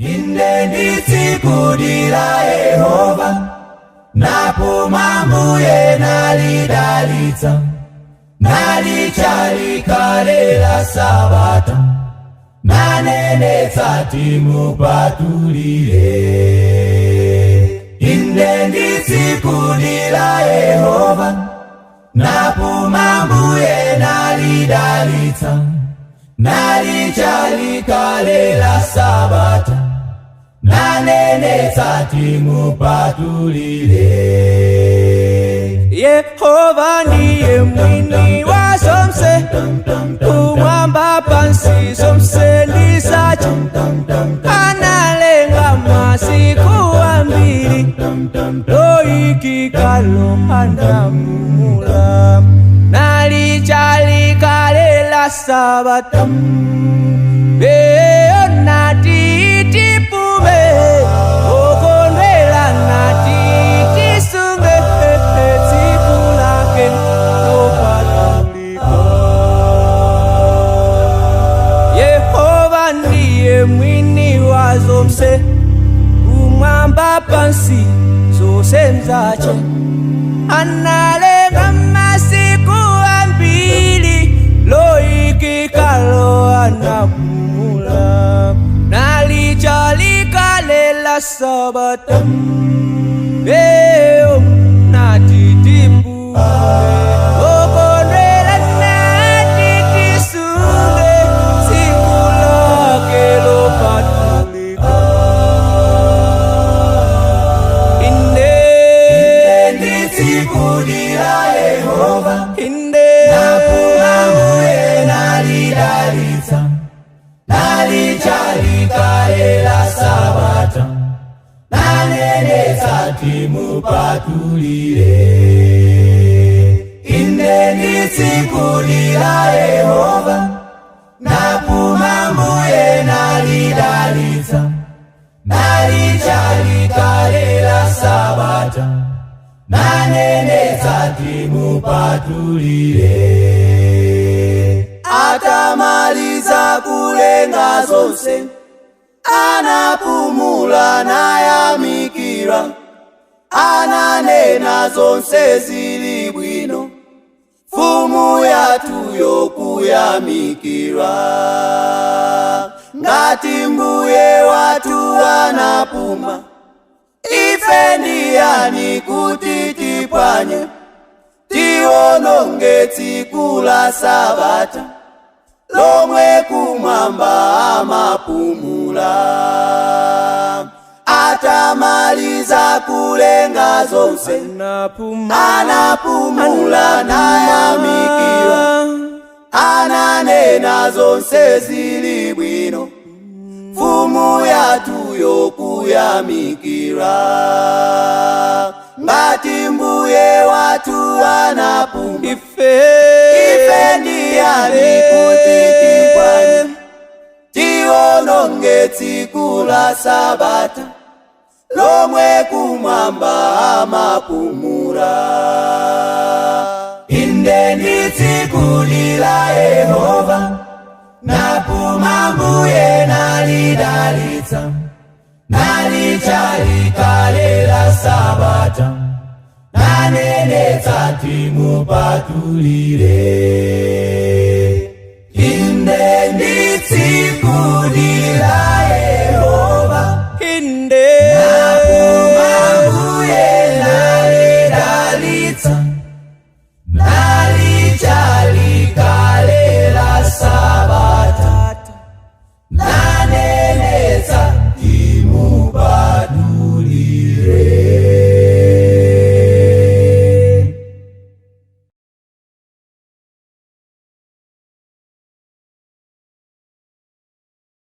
Inde ndi tsiku la Yehova, napuma Mbuye nalidalitsa, nalitcha likhale la Sabata, nanenetsa timupatulire. Inde ndi tsiku la Yehova, napuma Mbuye nalidalitsa, nalitcha likhale la Sabata, nanenetsa timupatulire. Yehova ndiye mwini wa zonse, kumwamba pansi zonse ndi zake. Analenga masiku ambiri, loyikikalo anapumula, nalitcha likhale la Sabata. Eyo nati tipume, okondwela nati tisunge tsiku lake lopatulika. Yehova ndiye mwini wa zonse, kumwamba pansi zonse nzake. Analenga masiku ambiri, loyikikalo anapumula, nalitcha likhale la Sabata. Eyo nati tipume, okondwela nati tisunge tsiku lake lopatulika. Inde Ndi tsiku la Yehova, inde napuma Mbuye nalidalitsa, nalitcha likhale la Sabata, nanenetsa timupatulire. Inde ndi tsiku la Yehova, napuma Mbuye nalidalitsa, nalitcha likhale la Sabata, nanenetsa timupatulire. Atamaliza kulenga zonse, anapumula nayamikira, ananena zonse zili bwino, mfumu yathu yokuyamikira. Ngati Mbuye wathu anapuma, ife ndiyani kuti tipwanye, tiononge tsiku la Sabata lomwe kumwamba amapumula? Atamaliza kulenga zonse, anapumula nayamikira, ananena zonse zili bwino, mfumu yathu yokuyamikira. Ngati Mbuye wathu anapuma, ife ife ndiyani kuti tipwanye, tiononge tsiku la Sabata lomwe kumwamba amapumula? Inde ndi tsiku la Yehova, napuma Mbuye nalidalitsa, nalitcha likhale la Sabata, nanenetsa timupatulire.